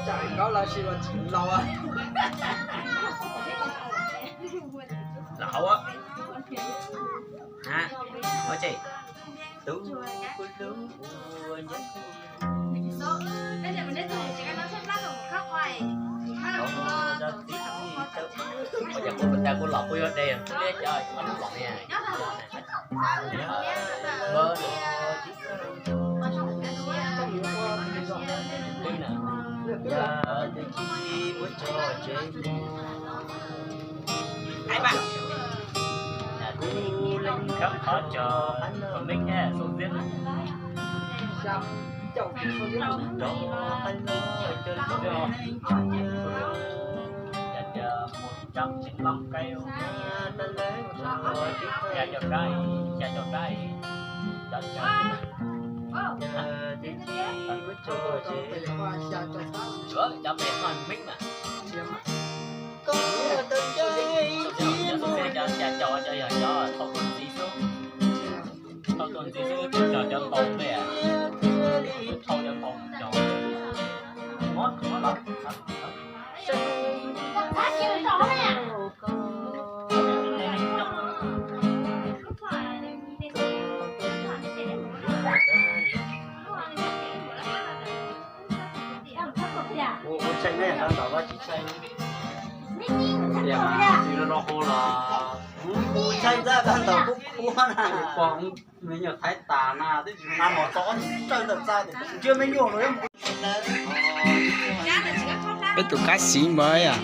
Tsam koj los sis los tsis laus. Los hauv. Tub, kuv hlub ua nyob. Ua cas kuv mus tag kuv los kuj yuav de, kuv liab cov kuv lub los ne. Kuv leej khab qhov cov mus mej thiab xu xiab. Rov qab los cov mus rab tsis loj kaib, xya caum rab, xya caum rab, cov cov cov pem hoj mej mas. Xu xiab cov xya caum cov yog cov thauj tuaj ntxiv xwb. Thauj tuaj ntxiv xwb, cov cov ntaus tej, thauj cov ntaus cov. Ua tshee ne, tau ntawm koj tsis tshee. Tias mas tsis lo lo hu los kuv tshee ntxab tau ntawm kuv qhuab na. Pom me nyuam Thaib tas na, twb tsis na mos txog ob txawj ntawm txaj, ntshe me nyuam los. Peb tus kab xis npawg yom.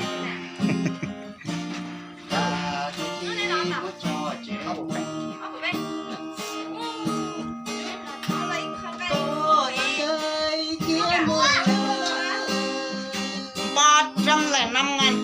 Ba trăm lẻ năm ngàn.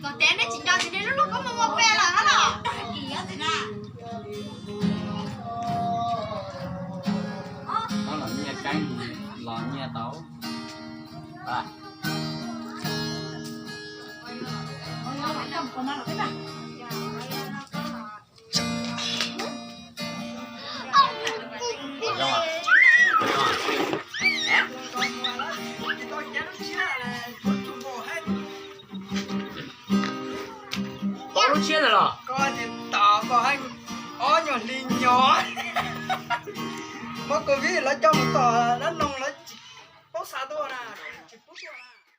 Kom tias nej tsis nco ces nej lub lub koob mus muag pem lawm no los. Los nyiaj keeb, los nyiaj tau. Tau lub tshiab ntawd los? Koj tsis tau, koj haj ob nyuag hli nyob. Muab covid lawv coj mus tom dab noog lawv tsis paub xa tuaj na, tsis pub tuaj na.